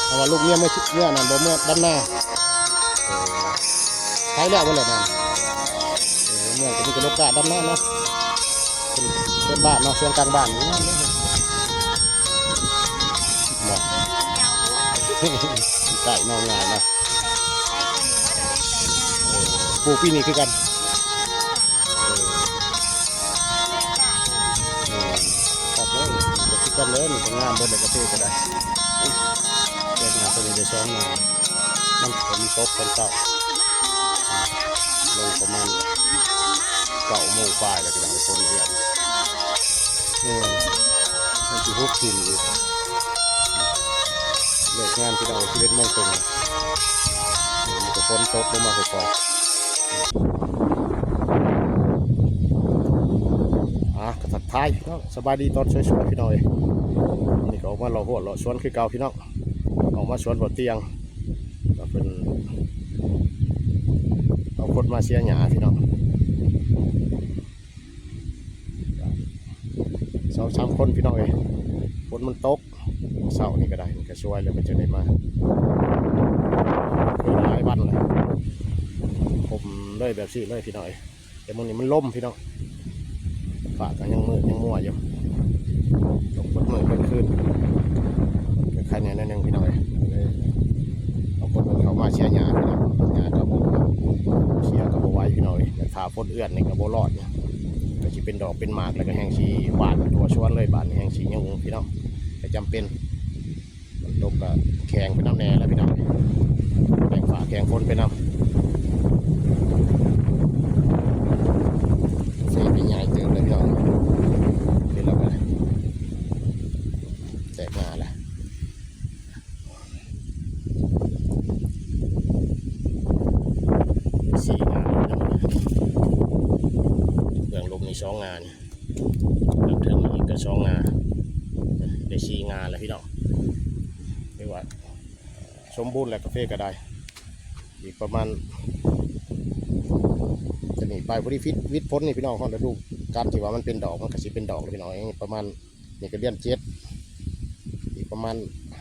ເພາະວ່າລູກເມຍ ເມຍນັ້ນບໍ່ເມືອດຳນາ. ເອີ ໄປແລ້ວບໍ່ແລ້ວນັ້ນ. ເອີ ເມືອກໍມີແຕ່ລູກກະດຳນາເນາະ. ເປັນ ເປັນບ້ານເນາະ ສວນກາງບ້ານ. ເນາະ ໃກ້ເນາະ ງ່າຍເນາະ. ເອີ ປູກປີນີ້ຄືກັນ. ເອີ ເອີ ຄັກເລີຍ ຄືກັນເລີຍ. ນີ້ກໍງາມເບິດແລ້ວ ກາເຟກໍໄດ້. ແຕ່ງາໂຕນີ້ໄດ້ສອງງາ ມັນກໍມີຕົກຕອນເຊົ້າ ລົງປະມານເກົ້າໂມງປາຍແລ້ວ ພີ່ນ້ອງ. ຝົນເອື້ອນ ເອີ ມັນຊິຫົກຖິ້ມອີກ. ເລີກງານ ພີ່ນ້ອງ ສິບເອັດໂມງເຄິ່ງ ມັນກໍຝົນຕົກລົງມາຄ່ອຍໆ. ອ່າ ກໍທັກທາຍເນາະ ສະບາຍດີຕອນສວຍໆ ພີ່ນ້ອງເອີຍ. ນີ້ກໍອອກມາເລາະຮົ້ວເລາະສວນຄືເກົ່າ ພີ່ນ້ອງ. ອອກມາສວນບໍ່ຕຽງ ກໍເພິ່ນເອົາຄົນມາເສຍຫຍ້າ ພີ່ນ້ອງ. ສອງສາມຄົນ ພີ່ນ້ອງເອີຍ. ຝົນມັນຕົກເຊົ້ານີ້ກໍໄດ້ ມັນກໍສວຍແລ້ວ ມັນຈະໄດ້ມາ. ເຄີຍຫຼາຍວັນແລ້ວ ຄົມເລີຍ ແບບຊີ້ເລີຍ ພີ່ນ້ອງເອີຍ. ແຕ່ມື້ນີ້ມັນລົມ ພີ່ນ້ອງ. ຟ້າກໍຍັງມືດຍັງມົວຢູ່ ຕົກເບິດມື້ເບິດຄືນ. ກໍໄຄແດ່ໜ້ອຍໜຶ່ງ ພີ່ນ້ອງເອີຍ. ເອົາຄົນເຂົາມາເສຍຫຍ້າ ພີ່ນ້ອງ. ຫຍ້າກໍບໍ່ ເສຍກໍບໍ່ໄຫວ ພີ່ນ້ອງເອີຍ. ຖ້າຝົນເອື້ອນນີ້ກໍບໍ່ລອດນະ. ກໍຊິເປັນດອກເປັນໝາກ ແລ້ວກໍແຮ່ງຊິຫວານທົ່ວສວນເລີຍ. ບາດນີ້ແຮ່ງຊິຫຍຸ້ງ ພີ່ນ້ອງ. ກໍຈຳເປັນ ຝົນຕົກກໍແຂງໄປນຳແດ່ແຫຼະ ພີ່ນ້ອງ. ແຂງຟ້າແຂງຝົນໄປນຳ. ເສຍໄປໃຫຍ່ເຕີບເລີຍ ພີ່ນ້ອງ. ເຫັນແລ້ວກໍແຕກໜ້າແຫຼະ ສີ່ງາ ພີ່ນ້ອງ. ເບື້ອງລຸ່ມນີ້ສອງງາ ເທິງນີ້ກໍສອງງາ ໄດ້ສີ່ງາແລ້ວ ພີ່ນ້ອງ. ຖືວ່າສົມບູນແລ້ວ ກາເຟກໍໄດ້. ອີກປະມານ ຈະນີ້ໄປພໍດີ ວິດ ວິດຝົນນີ້ ພີ່ນ້ອງ. ຮອດລະດູການທີ່ວ່າມັນເປັນດອກ ມັນກໍຊິເປັນດອກແລ້ວ ພີ່ນ້ອງ. ປະມານນີ້ກໍເດືອນເຈັດ ອີກປະມານ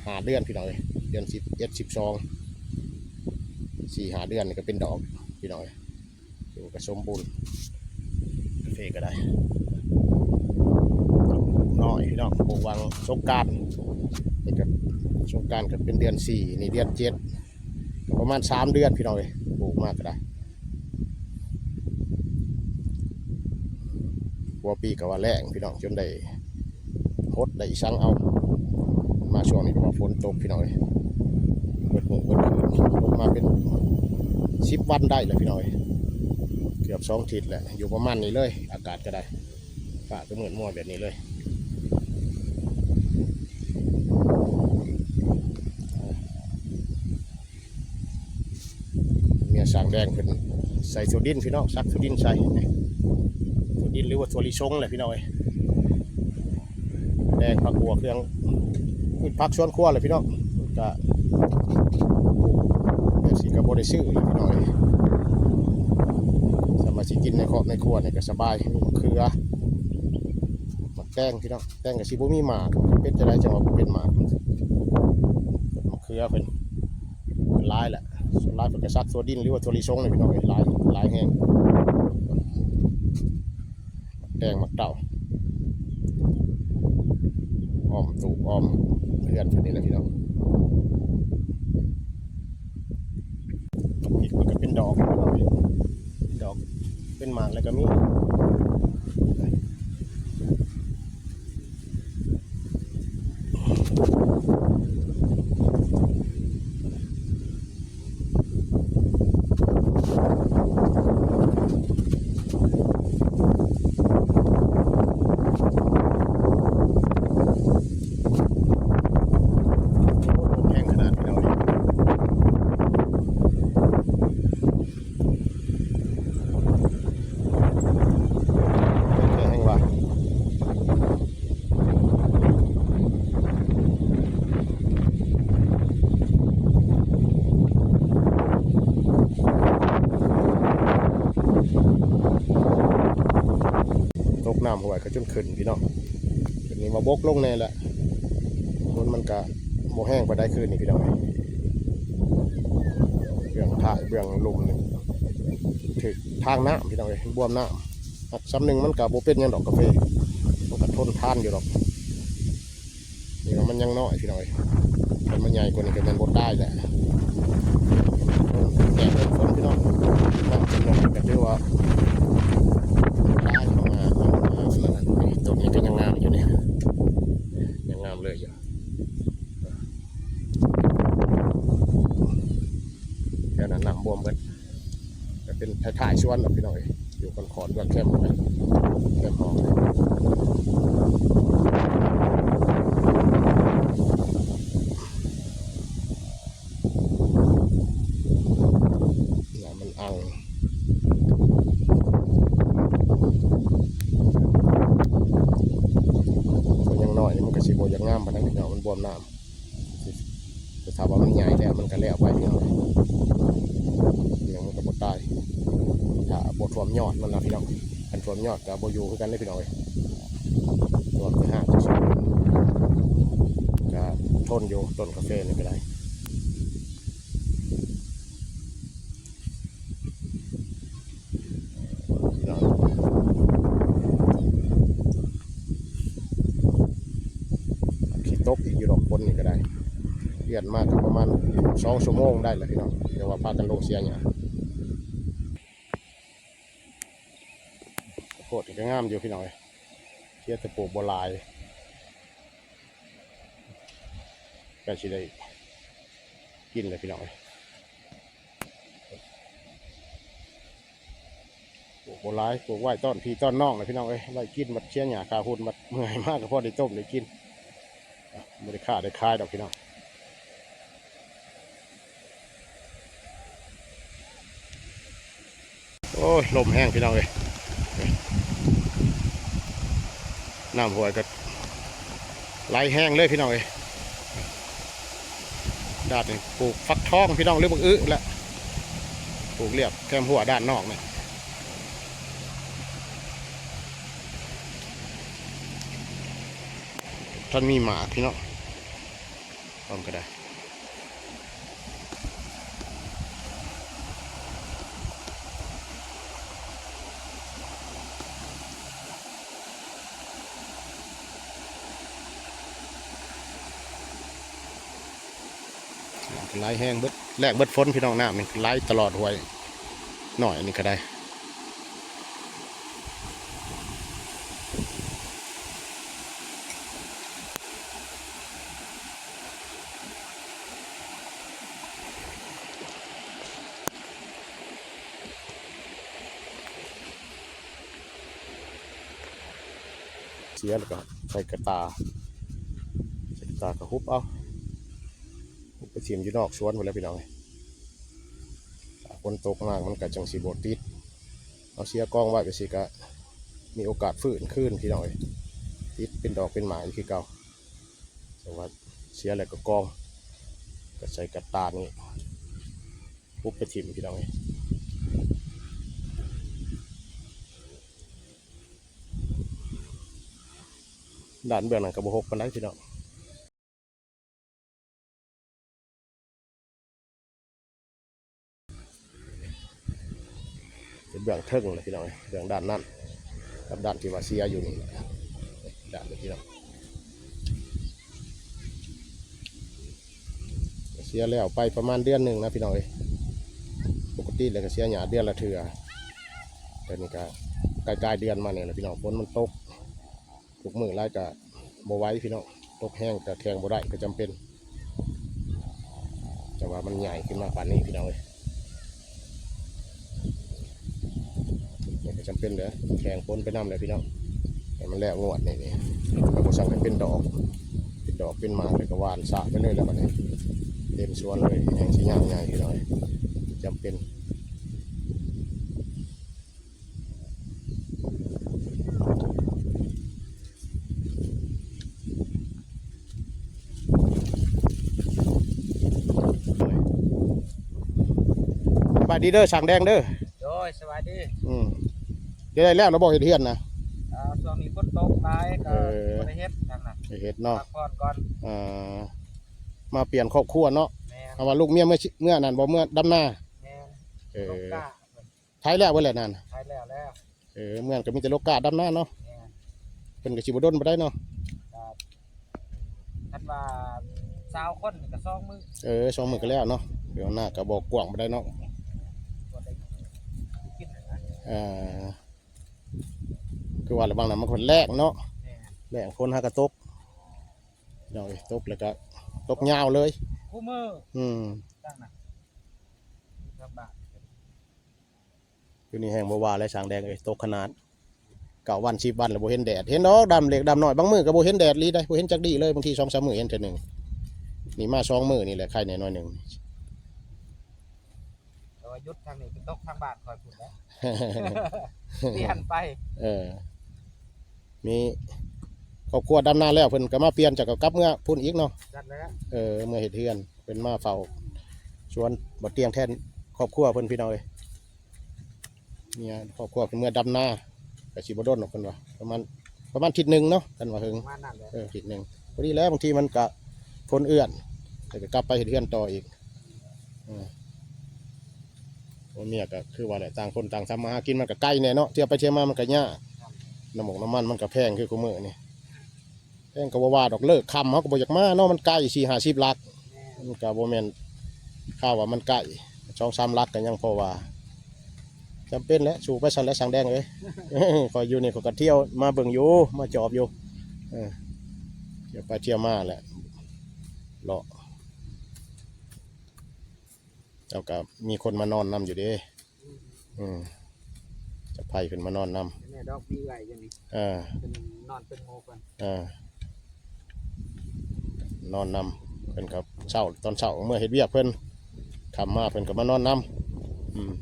ຫ້າເດືອນ ພີ່ນ້ອງເອີຍ. ເດືອນສິບເອັດ ສິບສອງ ສີ່ຫ້າເດືອນນີ້ກໍເປັນດອກ ພີ່ນ້ອງເອີຍ. ຖືວ່າກໍສົມບູນ ກາເຟກໍໄດ້. ປູກນ້ອຍ ພີ່ນ້ອງ ປູກຫວ່າງສົງການ. ນີ້ກໍສົງການກໍເປັນເດືອນສີ່ ນີ້ເດືອນເຈັດ ກໍປະມານສາມເດືອນ ພີ່ນ້ອງເອີຍ. ປູກມາກໍໄດ້ ຫົວປີກໍວ່າແລ້ງ ພີ່ນ້ອງ ຈົນໄດ້ ຫົດໄດ້ອີສັງເອົາ. ມາຊ່ວງນີ້ກໍວ່າຝົນຕົກ ພີ່ນ້ອງເອີຍ. ເບິດມື້ເບິດຄືນ ຕົກມາເປັນສິບວັນໄດ້ແລ້ວ ພີ່ນ້ອງເອີຍ. ເກືອບສອງທິດແລ້ວ ຢູ່ປະມານນີ້ເລີຍ. ອາກາດກໍໄດ້ ຟ້າກໍມືດມົວແບບນີ້ເລີຍ. ເມຍຊ່າງແດງເພິ່ນໃສ່ຖົ່ວດິນ ພີ່ນ້ອງ ສັກຖົ່ວດິນໃສ່ ຖົ່ວດິນ ຫຼືວ່າຖົ່ວລິສົງແຫຼະ ພີ່ນ້ອງເອີຍ. ແດງ ຜັກບົວ ເຄື່ອງພືດຜັກສວນຄົວແຫຼະ ພີ່ນ້ອງ. ກະແບບຊີ້ກໍບໍ່ໄດ້ຊື້ແຫຼະ ພີ່ນ້ອງເອີຍ. ສາມາດຊິກິນໃນຄອບໃນຄົວນີ້ກໍສະບາຍ. ມີໝາກເຂືອ ໝາກແຕງ ພີ່ນ້ອງ. ແຕ່ງກໍຊິບໍ່ມີໝາກ ເປັນຈັ່ງໃດຈັ່ງວ່າບໍ່ເປັນໝາກ. ເພິ່ນມາເຄືອເພິ່ນຫຼາຍແຫຼະ ສ່ວນຫຼາຍເພິ່ນກໍສັກຖົ່ວດິນ ຫຼືວ່າຖົ່ວລິສົງນີ້ ພີ່ນ້ອງເອີຍ. ຫຼາຍ ຫຼາຍແຮງ ໝາກແຕງ ໝາກເຕົ້າ ອ້ອມຕູບອ້ອມເຮືອນເພິ່ນນີ້ແຫຼະ ພີ່ນ້ອງ. ໝາກພິກມັນກໍເປັນດອກ ດອກ ເປັນໝາກແລ້ວກໍມີ. ລົມແຮງຂະໜາດ ພີ່ນ້ອງເອີຍ. ແຮງວ່າ ຕົກນ້ຳຫ້ວຍກໍຈົນຂຶ້ນ ພີ່ນ້ອງ. ດຽວນີ້ມາບົກລົງແດ່ແຫຼະ ຝົນມັນກະ ບໍ່ແຮງປານໃດຄືນນີ້ພີ່ນ້ອງເອີຍ. ເບື້ອງທ້າຍເບື້ອງລຸ່ມນີ້ຖືກທາງນ້ຳພີ່ນ້ອງເອີຍ ບວມນ້ຳ. ຫາກສ່ຳໜຶ່ງມັນກໍບໍ່ເປັນຫຍັງດອກ ກາເຟ ມັນກໍທົນທານຢູ່ດອກ. ນີ້ວ່າມັນຍັງນ້ອຍພີ່ນ້ອງເອີຍ ຄັນມັນໃຫຍ່ກວ່ານີ້ກໍແມ່ນບໍ່ຕາຍແຫຼະ. ແດດລົມຝົນພີ່ນ້ອງ ມັນຈະລົງກໍຖືວ່າຕາຍ. ເຂົ້າມາ ເຂົ້າມາ ຕົ້ນນີ້ກໍຍັງງາມຢູ່ນີ້ ຍັງງາມເລີຍຢູ່. ແຖວນັ້ນນ້ຳຖ້ວມເບິດ ກໍເປັນທ້າຍໆສວນແຫຼະພີ່ນ້ອງເອີຍ ຢູ່ຂອນໆເບື້ອງແຄມ ແຄມຫ້ອງ. ນ້ຳມັນອັ່ງ ມັນຍັງນ້ອຍ ມັນກໍຊິບໍ່ຢາກງາມປານໃດພີ່ນ້ອງ ມັນບວມນ້ຳ. ແຕ່ຖ້າວ່າມັນໃຫຍ່ແລ້ວ ມັນກໍແລ້ວໄປພີ່ນ້ອງເອີຍ ຫຍັງມັນກໍບໍ່ຕາຍ ຖ້າບໍ່ຖ້ວມຍອດມັນນະພີ່ນ້ອງ. ຄັນຖ້ວມຍອດກໍບໍ່ຢູ່ຄືກັນເດ້ພີ່ນ້ອງເອີຍ ຖ້ວມແຕ່ຮາກ ກໍທົນຢູ່ ຕົ້ນກາເຟນີ້ກໍໄດ້. ພີ່ນ້ອງ ຊິຕົກອີກຢູ່ດອກ ຝົນນີ້ກໍໄດ້ ປ່ຽນມາກໍປະມານສອງຊົ່ວໂມງໄດ້ແຫຼະພີ່ນ້ອງ ຈັ່ງວ່າພາກັນລົງເສຍຫຍ້າ. ໂພດນີ້ກໍງາມຢູ່ພີ່ນ້ອງເອີຍ ເສຍແຕ່ປູກບໍ່ຫຼາຍ ໃກ້ຊິໄດ້ກິນແລ້ວພີ່ນ້ອງເອີຍ. ປູກບໍ່ຫຼາຍ ປູກໄວ້ຕ້ອນພີ່ຕ້ອນນ້ອງແຫຼະພີ່ນ້ອງເອີຍ ໄວ້ກິນ ບັດເສຍຫຍ້າຄາຫຸ່ນ ບັດເມື່ອຍມາກໍພໍໄດ້ຕົ້ມໄດ້ກິນ ບໍ່ໄດ້ຄ້າໄດ້ຂາຍດອກພີ່ນ້ອງ. ໂອ້ຍ ລົມແຮງພີ່ນ້ອງເອີຍ ນ້ຳຫ້ວຍກໍໄຫຼແຮງເລີຍພີ່ນ້ອງເອີຍ. ດ້ານນີ້ປູກຟັກທອງພີ່ນ້ອງ ຫຼືບັກອຶແຫຼະ ປູກລຽບແຄມຮົ້ວດ້ານນອກນີ້ ທັນມີໝາກພີ່ນ້ອງ ພ້ອມກໍໄດ້. ໄຫຼແຮງເບິດ ແລ້ງເບິດຝົນພີ່ນ້ອງ ນ້ຳນີ້ໄຫຼຕະຫຼອດຫ້ວຍນ້ອຍອັນນີ້ກໍໄດ້. ເສຍແລ້ວກໍໃສ່ກະຕ່າ ໃສ່ກະຕ່າກໍຫຸບເອົາ ຫຸບໄປຖິ້ມຢູ່ນອກສວນພຸ້ນແຫຼະພີ່ນ້ອງເອີຍ. ຖ້າຝົນຕົກມາມັນກໍຈັ່ງຊິບໍ່ຕິດ ເອົາເສຍກອງໄວ້ຈັ່ງຊີ້ກໍມີໂອກາດຟື້ນຄືນພີ່ນ້ອງເອີຍ ຕິດເປັນດອກເປັນໝາກອີກຄືເກົ່າ. ແຕ່ວ່າເສຍແລ້ວກໍກອງ ກໍໃສ່ກະຕ່ານີ້ ປຸບໄປຖິ້ມພີ່ນ້ອງເອີຍ. ດ້ານເບື້ອງນັ້ນກໍບໍ່ຮົກປານໃດພີ່ນ້ອງ. ເປັນເບື້ອງເທິງແຫຼະພີ່ນ້ອງເອີຍ ເບື້ອງດ້ານນັ້ນກັບດ້ານທີ່ວ່າເສຍຢູ່ນີ້ແຫຼະ ດ້ານນີ້ພີ່ນ້ອງ. ເສຍແລ້ວໄປປະມານເດືອນໜຶ່ງນະພີ່ນ້ອງເອີຍ. ປົກກະຕິແລ້ວກໍເສຍຫຍ້າເດືອນລະເທື່ອ ແຕ່ນີ້ກໍກາຍໆເດືອນມານີ້ແຫຼະພີ່ນ້ອງ ຝົນມັນຕົກ ທຸກມື້ຫຼາຍກະບໍ່ໄຫວພີ່ນ້ອງ ຕົກແຮງກະແຂ່ງບໍ່ໄດ້ ກະຈຳເປັນ ແຕ່ວ່າມັນໃຫຍ່ຂຶ້ນມາປານນີ້ພີ່ນ້ອງເອີຍ ນີ້ກະຈຳເປັນເດີ້ ແຂ່ງຝົນໄປນຳແຫຼະພີ່ນ້ອງ ໃຫ້ມັນແລ້ວງວດນີ້ນີ້ ແລ້ວບໍ່ຊັ້ນກະເປັນດອກ ເປັນດອກເປັນໝາກ ແລ້ວກະຫວ່ານສະໄປເລີຍແລ້ວບັດນີ້ ເຕັມສວນເລີຍ ແຮ່ງຊິຍາວໃຫຍ່ພີ່ນ້ອງເອີຍ ຈຳເປັນ. ສະບາຍດີເດີ້ ຊ່າງແດງເດີ້. ໂດຍ ສະບາຍດີ. ອືມ ໄດ້ແລ້ວລະບໍ່ ເຮັດເຮືອນນະ? ອ່າ ຊ່ວງນີ້ຝົນຕົກຫຼາຍ ກໍ ເອີ ບໍ່ໄດ້ເຮັດຫຍັງນະ ໄດ້ເຮັດເນາະ ພັກຜ່ອນກ່ອນ. ອ່າ ມາປ່ຽນຄອບຄົວເນາະ. ແມ່ນ ເພາະວ່າລູກເມຍເມືອ ເມືອນັ້ນບໍ່ ເມືອດຳນາ. ແມ່ນ ເອີ ລົກກ້າ ໄຖແລ້ວເບິດແລ້ວນັ້ນ. ໄຖແລ້ວແລ້ວ. ເອີ ເມືອນກໍມີແຕ່ລົກກ້າດຳນາເນາະ. ແມ່ນ ເພິ່ນກໍຊິບໍ່ດົນປານໃດເນາະ. ກໍຄັນວ່າຊາວຄົນນີ້ກໍສອງມື້. ເອີ ສອງມື້ກໍແລ້ວເນາະ. ດຽວໜ້າກໍບໍ່ກວ້າງປານໃດເນາະ. ບໍ່ໄດ້ກິນນະ. ເອີ ຄືວ່າລະຫວ່າງນັ້ນມັນກໍແລ້ງເນາະ. ແມ່ນ ແລ້ງ ຝົນຫາກໍຕົກ ເນາະ ຕົກແລ້ວກໍຕົກຍາວເລີຍ ຄູ່ມື້. ອືມ ຢູ່ນີ້ແຮ່ງບໍ່ວ່າແລ້ວ ຊ່າງແດງເອີຍ ຕົກຂະໜາດ ເກົ້າວັນສິບວັນແລ້ວບໍ່ເຫັນແດດ. ເຫັນດອກດຳເລັກດຳນ້ອຍ ບາງມື້ກໍບໍ່ເຫັນແດດອີ່ຫຼີໃດ ບໍ່ເຫັນຈັກດີ້ເລີຍ. ບາງທີສອງສາມມື້ເຫັນເທື່ອໜຶ່ງ. ນີ້ມາສອງມື້ນີ້ແຫຼະ ໄຄແດ່ໜ້ອຍໜຶ່ງ. ແຕ່ວ່າຢຸດທາງນີ້ໄປຕົກທາງບ້ານຂ້ອຍພຸ້ນແຫຼະ ປ່ຽນໄປ. ເອີ ມີຄອບຄົວດຳນາແລ້ວ ເພິ່ນກໍມາປ່ຽນ ເຈົ້າກໍກັບເມືອພຸ້ນອີກເນາະ. ຈັດແລ້ວ ເອີ ເມືອເຮັດເຮືອນ ເພິ່ນມາເຝົ້າສວນບໍ່ຕຽງແທນຄອບຄົວເພິ່ນ ພີ່ນ້ອງເອີຍ. ເມຍຄອບຄົວເພິ່ນເມືອດຳນາ ກໍຊິບໍ່ດົນດອກເພິ່ນວ່າ ປະມານ ປະມານທິດໜຶ່ງເນາະ ຄັນວ່າເຫິງ ປະມານນັ້ນແຫຼະ. ເອີ ທິດໜຶ່ງ ພໍດີແລ້ວ ບາງທີມັນກໍຝົນເອື້ອນ ແລ້ວກໍກັບໄປເຮັດເຮືອນຕໍ່ອີກ. ເອີ ຜົວເມຍກໍຄືວ່າແຫຼະ ຕ່າງຄົນຕ່າງທຳມາຫາກິນ ມັນກໍໄກແດ່ເນາະ ທຽວໄປທຽວມາມັນກໍຍາກ. ນ້ຳໝົກນ້ຳມັນມັນກໍແພງຄືຄູ່ມື້ນີ້. ແພງກໍບໍ່ວ່າດອກ ເລີກຄ່ຳເຮົາກໍບໍ່ຢາກມາເນາະ ມັນໄກ ສີ່ຫ້າສິບຫຼັກ. ມັນກໍບໍ່ແມ່ນຂ່າວວ່າມັນໃກ້ ສອງສາມຫຼັກກໍຍັງພໍວ່າ ຈຳເປັນແຫຼະ ສູ້ໄປຊັ້ນແຫຼະ ຊ່າງແດງເອີຍ. ຂ້ອຍຢູ່ນີ້ຂ້ອຍກໍທ່ຽວມາເບິ່ງຢູ່ ມາຈອບຢູ່ ເອີ ທ່ຽວໄປທ່ຽວມາແຫຼະ ເລາະ. ເຈົ້າກໍມີຄົນມານອນນຳຢູ່ເດ້. ອືມ ອືມ ເຈົ້າໄພເພິ່ນມານອນນຳ ແມ່ດອກມີເອື້ອຍຢູ່ນີ້. ເອີ ເພິ່ນນອນເປັນໝູ່ເພິ່ນ. ເອີ ນອນນຳ ເພິ່ນກໍເຊົ້າ ຕອນເຊົ້າເມືອເຮັດວຽກເພິ່ນ ຄ່ຳມາເພິ່ນກໍມານອນນຳ. ອືມ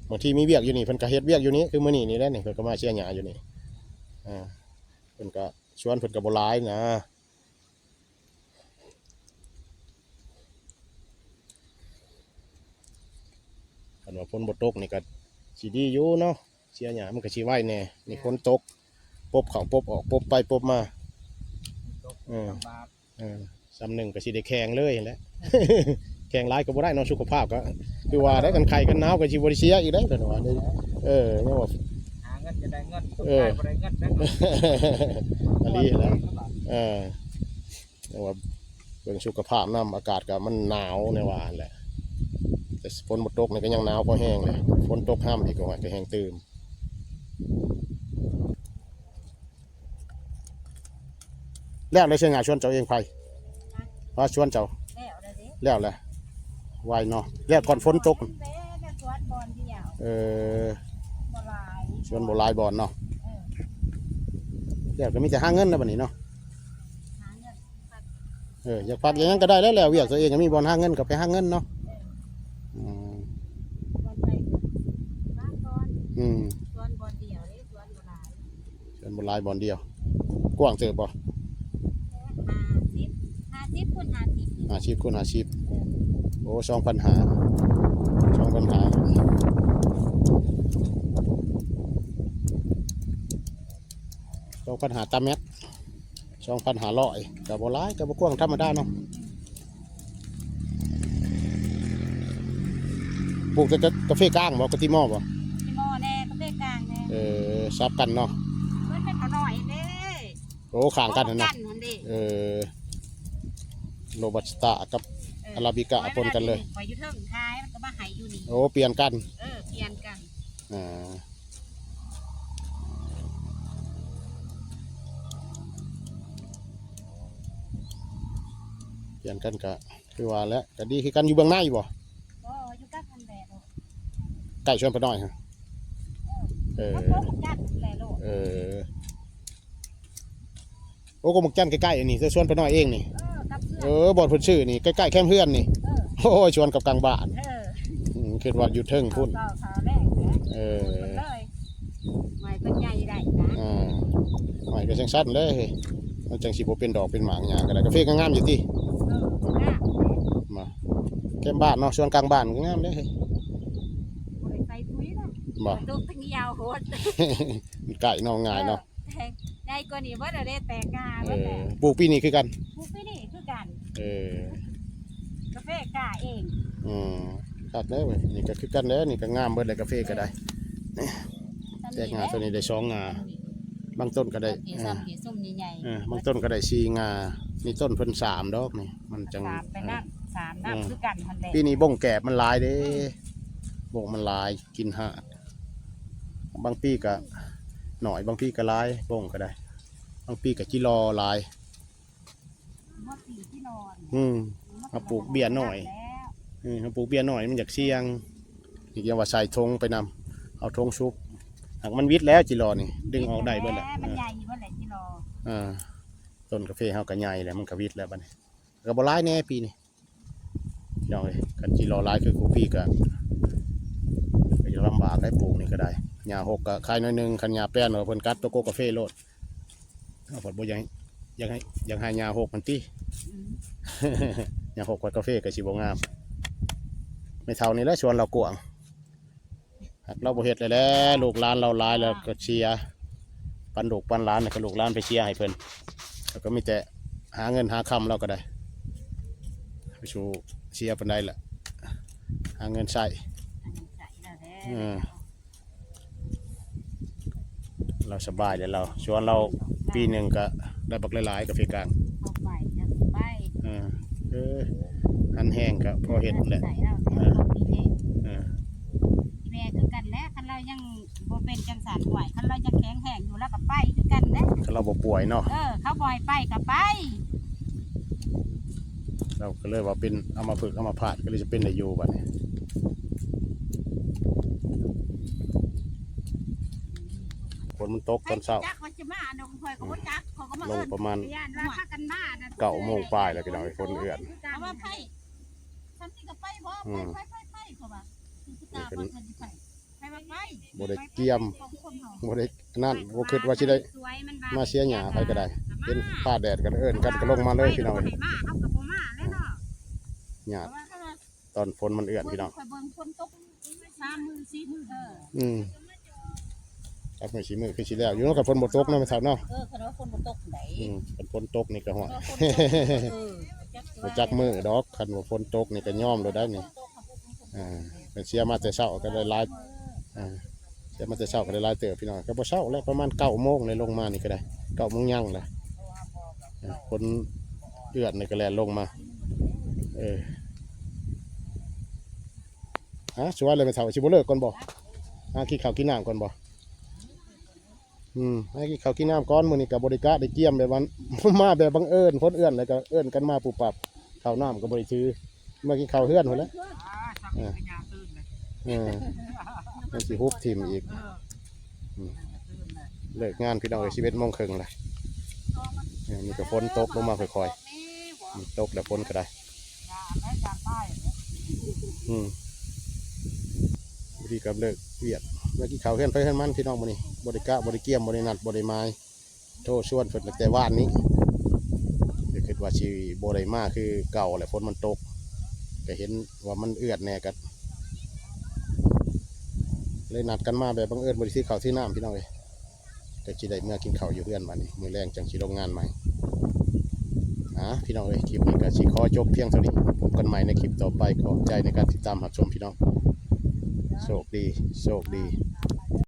ບາງທີມີວຽກຢູ່ນີ້ ເພິ່ນກໍເຮັດວຽກຢູ່ນີ້ ຄືມື້ນີ້ນີ້ແຫຼະນີ້ ເພິ່ນກໍມາເສຍຫຍ້າຢູ່ນີ້. ເອີ ເພິ່ນກໍ ສວນເພິ່ນກໍບໍ່ຫຼາຍນະ. ຄັນວ່າຝົນບໍ່ຕົກນີ້ກໍຊິດີຢູ່ເນາະ ເສຍຫຍ້າມັນກໍຊິໄວແດ່. ນີ້ ແມ່ນ ຝົນຕົກ ປົບເຂົ້າປົບອອກ ປົບໄປປົບມາ. ຕົກ ເອີ ລຳບາກ. ເອີ ສ່ຳໜຶ່ງກໍຊິໄດ້ແຂ່ງເລີຍຫັ້ນແຫຼະ ແຂ່ງຫຼາຍກໍບໍ່ໄດ້ເນາະ ສຸຂະພາບກໍຄືວ່າໄດ໋ ຄັນໄຂ້ຄັນໜາວກໍຊິບໍ່ໄດ້ເສຍອີກໄດ໋ ເພິ່ນວ່າ. ເອີ ຍັງວ່າຫາເງິນກໍໄດ້ເງິນ ເອີ ຕົກງານບໍ່ໄດ້ເງິນເດ້. ອີ່ຫຼີແຫຼະ ເອີ ແຕ່ວ່າເບິ່ງສຸຂະພາບນຳ ອາກາດກໍມັນໜາວແນວວ່າຫັ້ນແຫຼະ ແຕ່ຝົນບໍ່ຕົກນີ້ກໍຍັງໜາວພໍແຮງເລີຍ ຝົນຕົກຮຳອີກກໍ ກໍແຮງຕື່ມ. ແລ້ວໄດ້ເສຍຫຍ້າສວນເຈົ້າເອງໄພ ວ່າສວນເຈົ້າ ແລ້ວແລ້ວເດ້ ແລ້ວແຫຼະ ໄວເນາະ ແລ້ວກ່ອນຝົນຕົກ. ແລ້ວສວນບ່ອນດຽວ ເອີ ບໍ່ຫຼາຍ ສວນບໍ່ຫຼາຍບ່ອນເນາະ. ເອີ ແລ້ວກໍມີແຕ່ຫາເງິນແລ້ວບັດນີ້ເນາະ ຫາເງິນ ເອີ ຢາກພັກຢາກຫຍັງກໍໄດ້ແລ້ວ ແລ້ວວຽກຕົວເອງກໍມີບ່ອນຫາເງິນກໍໄປຫາເງິນເນາະ. ເອີ ອືມ ບ່ອນໃດກໍຫາກ່ອນ ອືມ ສວນບ່ອນດຽວເດ້ ສວນບໍ່ຫຼາຍ ສວນບໍ່ຫຼາຍ ບ່ອນດຽວ. ກວ້າງເຕີບບໍ່? ຫ້າສິບ ຫ້າສິບຄູນຫ້າສິບ ຫ້າສິບຄູນຫ້າສິບ. ເອີ ໂອ້ ສອງພັນຫ້າ ສອງພັນຫ້າ ສອງພັນຫ້າຕາແມັດ ສອງພັນຫ້າຮ້ອຍ ກໍບໍ່ຫຼາຍ ກໍບໍ່ກວ້າງ ທຳມະດາເນາະ. ປູກແຕ່ ແຕ່ກາເຟກາງບໍ່? ກາຕິມໍບໍ່? ຕິມໍແດ່ ກາເຟກາງແດ່. ເອີ ສັບກັນເນາະ ມັນເປັນເຂົານ້ອຍເດ້. ໂອ້ ຂ້າງກັນຫັ້ນນະ ເອີ ໂຣບັດສະຕາກັບ ເອີ ອາຣາບິກາ ຂ້ອຍ ປົນກັນເລີຍ ຂ້ອຍຢູ່ເທິງຂາຍ ມັນກໍມາໃຫ້ຢູ່ນີ້. ໂອ້ ປ່ຽນກັນ ເອີ ປ່ຽນກັນ ອ່າ ປ່ຽນກັນກະຄືວ່າແຫຼະ ກະດີຄືກັນ. ຢູ່ເບື້ອງໃນບໍ່? ບໍ່ ຢູ່ກັບຫັ້ນແຫຼະ ໃກ້ສວນປ້ານ້ອຍຫັ້ນ. ເອີ ເອີ ກັບພວກກັນຫັ້ນແຫຼະໂລດ. ເອີ ໂອ້ ກໍໝາກຈັນໃກ້ໆ ອັນນີ້ ແຕ່ສວນປ້ານ້ອຍເອງນີ້. ເອີ ກັບເພື່ອນ ເອີ ບ່ອນເພິ່ນຊື້ນີ້ ໃກ້ໆ ແຄມເຮືອນນີ້. ເອີ ໂອ້ຍ ສວນກັບກາງບ້ານ. ເອີ ອືມ ຄິດວ່າຢູ່ເທິງພຸ້ນ. ເອີ ເພິ່ນເລີຍ ໄມ້ເພິ່ນໃຫຍ່ໄດ້ນະ. ອ່າ ໄມ້ກໍຈັ່ງຊັ້ນເດ້ ມັນຈັ່ງຊິບໍ່ເປັນດອກເປັນໝາກຫຍັງກໍໄດ້. ກາເຟກໍງາມຢູ່ຕິ? ເອີ ງາມ ມາ ແຄມບ້ານເນາະ ສວນກາງບ້ານກໍງາມເດ້. ບໍ່ໄດ້ໃສ່ປຸ໋ຍນະ ບໍ່ ປະຕູກທາງຍາວໂພດ. ມັນໃກ້ເນາະ ງ່າຍເນາະ. ເອີ ໃຫຍ່ກວ່ານີ້ເບິດແລ້ວເດ້ ແຕກງ່າເບິດແລ້ວ. ເອີ ປູກປີນີ້ຄືກັນ? ປູກປີນີ້ຄືກັນ. ເອີ ເຟກາເອງ. ອືມ ຄັກແລ້ວເວີຍ. ນີ້ກໍຄືກັນແຫຼະ ນີ້ກໍງາມເບິດແຫຼະ ກາເຟກໍໄດ້. ແຕກງ່າ ສ່ຳນີ້ ໂຕນີ້ໄດ້ສອງງ່າ ບາງຕົ້ນກໍໄດ້ ທີ່ ເອີ ສ່ຳທີ່ຊຸມໃຫຍ່ໆ ເອີ ບາງຕົ້ນກໍໄດ້ສີ່ງ່າ. ນີ້ຕົ້ນເພິ່ນສາມດອກນີ້ ມັນຈັ່ງ ສາມໄປນຳ ເອີ ສາມນຳ ເອີ ຄືກັນຫັ້ນແຫຼະ. ປີນີ້ບົ້ງແກບມັນຫຼາຍເດ້ ອືມ ບົ້ງມັນຫຼາຍ ກິນຮາດ. ບາງປີກໍໜ້ອຍ ບາງປີກໍຫຼາຍ ບົ້ງກໍໄດ້. ບາງປີກໍຈິລໍຫຼາຍ. ອືມ ເຮົາປູກເບ້ຍນ້ອຍ ເອີ ເຮົາປູກເບ້ຍນ້ອຍ ມັນຢາກສ່ຽງ. ນີ້ຍັງວ່າໃສ່ຖົງໄປນຳ ເອົາຖົງຊຸກ. ຫາກມັນຫວິດແລ້ວ ຈິລໍນີ້ ດຶງອອກໄດ້ເບິດແລ້ວ ມັນໃຫຍ່ເບິດແລ້ວ ຈິລໍ. ເອີ ຕົ້ນກາເຟເຮົາກໍໃຫຍ່ແລ້ວ ມັນກໍຫວິດແລ້ວບັດນີ້. ກໍບໍ່ຫຼາຍແດ່ປີນີ້ ພີ່ນ້ອງເອີຍ. ຄັນຈິລໍຫຼາຍຄືຄູ່ປີກໍ ກໍຈະລຳບາກໄດ້ ປູກນີ້ກໍໄດ້. ຫຍ້າຮົກກໍຂາຍໜ້ອຍໜຶ່ງ ຄັນຫຍ້າແປນ ເພິ່ນກັດໂຕໂກກາເຟໂລດ. ເຮົາພັດບໍ່ຢາກ ຢາກໃຫ້ ຢາກໃຫ້ຫຍ້າຮົກຫັ້ນຕິ ອືມ ຫຍ້າຮົກກວ່າກາເຟກໍຊິບໍ່ງາມ. ແມ່ເຖົ້ານີ້ແຫຼະ ສວນລາວກວ້າງ ຫາກລາວບໍ່ເຮັດແລ້ວແຫຼະ ລູກຫຼານລາວຫຼາຍແລ້ວກໍເສຍ ປັນລູກປັນຫຼານ ແລ້ວກໍລູກຫຼານໄປເສຍໃຫ້ເພິ່ນ ແລ້ວກໍມີແຕ່ຫາເງິນຫາຄຳ ລາວກໍໄດ້ ໄປສູ່ເສຍປານໃດລະ ຫາເງິນໃຊ້ ຫາເງິນໃຊ້ແລ້ວແຫຼະ. ເອີ ລາວສະບາຍແລ້ວລາວ ສວນລາວປີໜຶ່ງກະໄດ້ບັກຫຼາຍໆ ກາເຟກາງ ບໍ່ໄປ ຢາກໄປ ເອີ ເອີ ອັນແຮງກະພໍເຮັດແຫຼະ ໃຊ້ເອົາແຕ່ ເອີ ຄວາມມີແຮງ ເອີ ແມ່ຄືກັນແຫຼະ ຄັນລາວຍັງບໍ່ເປັນຈັ່ງຊັ້ນ ຫ້ວຍ ຄັນລາວຍັງແຂງແຮງຢູ່ ລາວກະໄປຄືກັນແຫຼະ ຄັນລາວບໍ່ປ່ວຍເນາະ ເອີ ເຂົາບໍ່ໃຫ້ໄປກະໄປ. ລາວກໍເລີຍວ່າເປັນອຳມະພຶກອຳມະພາດ ກໍເລີຍຈະເປັນໄດ້ຢູ່ບັດນີ້. ຝົນມັນຕົກຕອນເຊົ້າ ຈັກວ່າຊິມາດອກ ຂ້ອຍກໍບໍ່ຈັກ ຂ້ອຍກໍມາ ລົງປະມານ ຢ້ານວ່າພາກັນມານະ ເກົ້າໂມງປາຍແລ້ວ ພີ່ນ້ອງເອີຍ ຝົນເອື້ອນ ເອົາວ່າໄປ ຊ່ຳນີ້ກໍໄປບໍ່ ອືມ ໄປ ໄປ ໄປ ໄປ ເຂົາວ່າ ຄືຕາເພິ່ນຊິໄປ ໄປ ໄປ ບໍ່ໄດ້ກຽມ ບໍ່ໄດ້ອັນນັ້ນ ບໍ່ຄິດວ່າຊິໄດ້ມາເສຍຫຍ້າໃຜກໍໄດ້ ເຫັນຟ້າແດດກໍເອີ້ນກັນກໍລົງມາເລີຍ ພີ່ນ້ອງເອີຍ ບໍ່ໃຫ້ມາ ເຮົາກໍບໍ່ມາແລ້ວເນາະ ຍາດຕອນຝົນມັນເອື້ອນ ພີ່ນ້ອງ ຂ້ອຍເບິ່ງຝົນຕົກສາມມື້ສີ່ມື້ ເອີ ອືມ ຈັກມື້ສີ່ມື້ຄືຊິແລ້ວຢູ່ເນາະ ຄັນຝົນບໍ່ຕົກເນາະ ແມ່ເຖົ້າເນາະ ເອີ ຄັນວ່າຝົນບໍ່ຕົກໃດ ອືມ ຄັນຝົນຕົກນີ້ກໍ ຫ້ວຍ ເອີ ບໍ່ຈັກມື້ດອກ ຄັນວ່າຝົນຕົກນີ້ກໍຍອມໂລດໄດ໋ນີ້ ອ່າ ເພິ່ນເສຍມາແຕ່ເຊົ້າກໍໄດ້ຫຼາຍ ອ່າ ເສຍມາແຕ່ເຊົ້າກໍໄດ້ຫຼາຍເຕີບ ພີ່ນ້ອງ ກໍບໍ່ເຊົ້າແລ້ວ ປະມານເກົ້າໂມງແລ້ວ ລົງມານີ້ກໍໄດ້ ເກົ້າໂມງຍັງແລ້ວ ອ່າ ຄົນເອື້ອນນີ້ກໍແລ່ນລົງມາ ເອີ ຫາ ສວຍແລ້ວແມ່ເຖົ້າ ຊິບໍ່ເລີກກ່ອນບໍ່? ຫາກິນເຂົ້າກິນນ້ຳກ່ອນບໍ່? ອືມ ໃຫ້ກິນເຂົ້າກິນນ້ຳກ່ອນ ມື້ນີ້ກໍບໍ່ໄດ້ກະໄດ້ກຽມ ແບບວ່າ ມາແບບບັງເອີນ ຄົນເອື້ອນແລ້ວກໍເອີ້ນກັນມາປຸບປັບ ເຂົ້ານ້ຳກໍບໍ່ໄດ້ຖື ມາກິນເຂົ້າເຮືອນພຸ້ນແຫຼະ ເອີ ເອີ ມັນຊິຫຸບຖິ້ມອີກ ອືມ ເລີກງານ ພີ່ນ້ອງເອີຍ ສິບເອັດໂມງເຄິ່ງແລ້ວ ເອີ ນີ້ກໍຝົນຕົກລົງມາຄ່ອຍໆ ອືມ ຕົກແລ້ວຝົນກໍໄດ້ ອືມ ພໍດີກັບເລີກວຽກ ມາກິນເຂົ້າເຮືອນໃຜເຮືອນມັນ ພີ່ນ້ອງ ມື້ນີ້ ບໍ່ໄດ້ກະ ບໍ່ໄດ້ກຽມ ບໍ່ໄດ້ນັດ ບໍ່ໄດ້ໝາຍ ໂທຊວນເພິ່ນຕັ້ງແຕ່ວານນີ້ ກໍຄິດວ່າຊິບໍ່ໄດ້ມາຄືເກົ່າແຫຼະ ຝົນມັນຕົກ ກໍເຫັນວ່າມັນເອື້ອນແດ່ ກໍເລີຍນັດກັນມາແບບບັງເອີນ ບໍ່ໄດ້ຖືເຂົ້າຖືນ້ຳ ພີ່ນ້ອງເອີຍ ກໍຊິໄດ້ເມືອກິນເຂົ້າຢູ່ເຮືອນບັດນີ້ ມື້ແລງຈັ່ງຊິລົງງານໃໝ່. ອ່າ ພີ່ນ້ອງເອີຍ ຄລິບນີ້ກໍຊິຂໍຈົບພຽງເທົ່ານີ້ ພົບກັນໃໝ່ໃນຄລິບຕໍ່ໄປ ຂອບໃຈໃນການຕິດຕາມຮັບຊົມ ພີ່ນ້ອງ ໂຊກດີ ໂຊກດີ.